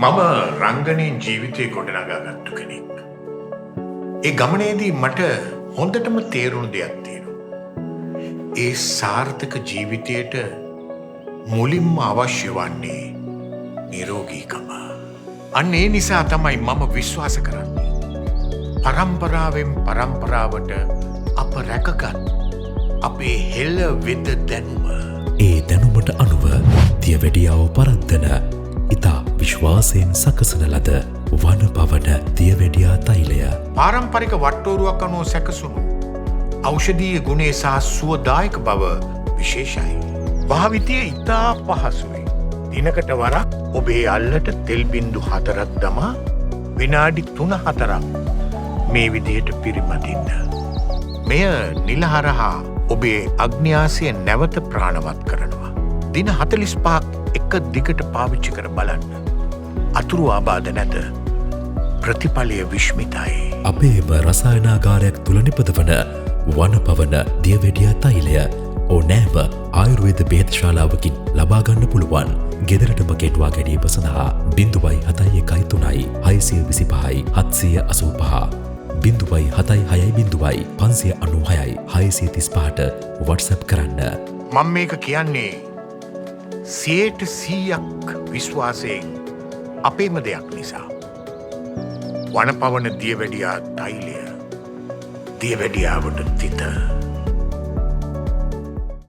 මම රංගනයෙන් ජීවිතය ගොඩනගා ගත්තු කෙනෙක්. ඒ ගමනේදී මට හොඳටම තේරුණු දෙයක් තියෙනවා. ඒ සාර්ථක ජීවිතයට මුලින්ම අවශ්‍ය වන්නේ නිරෝගීකම. අන්න ඒ නිසා තමයි මම විශ්වාස කරන්නේ, පරම්පරාවෙන් පරම්පරාවට අප රැකගත් අපේ හෙළ වෙද දැනුම. ඒ දැනුමට අනුව දියවැඩියාව පරද්දන, ඉතා විශ්වාසයෙන් සකසන ලද වනපවන දියවැඩියා තෛලය. පාරම්පරික වට්ටෝරුවක් අනුව සැකසුණු ඖෂධීය ගුණේ සහ සුවදායක බව විශේෂයි. භාවිතය ඉතා පහසුයි. දිනකට වරක් ඔබේ අල්ලට තෙල් බින්දු 4ක් දමා විනාඩි 3-4ක් මේ විදිහට පිරිමදින්න. මෙය නිල හරහා ඔබේ අග්න්‍යාසය නැවත ප්‍රාණවත් කරනවා. දින 45ක් එක දිගට පාවිච්චි කර බලන්න. අතුරු ආබාධ නැත. ප්‍රතිඵලය විශ්මිතයි. අපේම රසායනාගාරයක් තුළ නිපදවන වනපවන දියවැඩියා තෛලය ඕනෑම ආයුර්වේද බෙහෙත් ශාලාවකින් ලබා ගන්න පුළුවන්. ගෙදරටම ගෙන්වා ගැනීම සඳහා 071 3 625 785, 076 0 596 635ට WhatsApp කරන්න. මං මේක කියන්නේ 100%ක් විශ්වාසයෙන් අපේම දෙයක් නිසා. වනපවන දියවැඩියා තෛලය, දියවැඩියාවට තිත.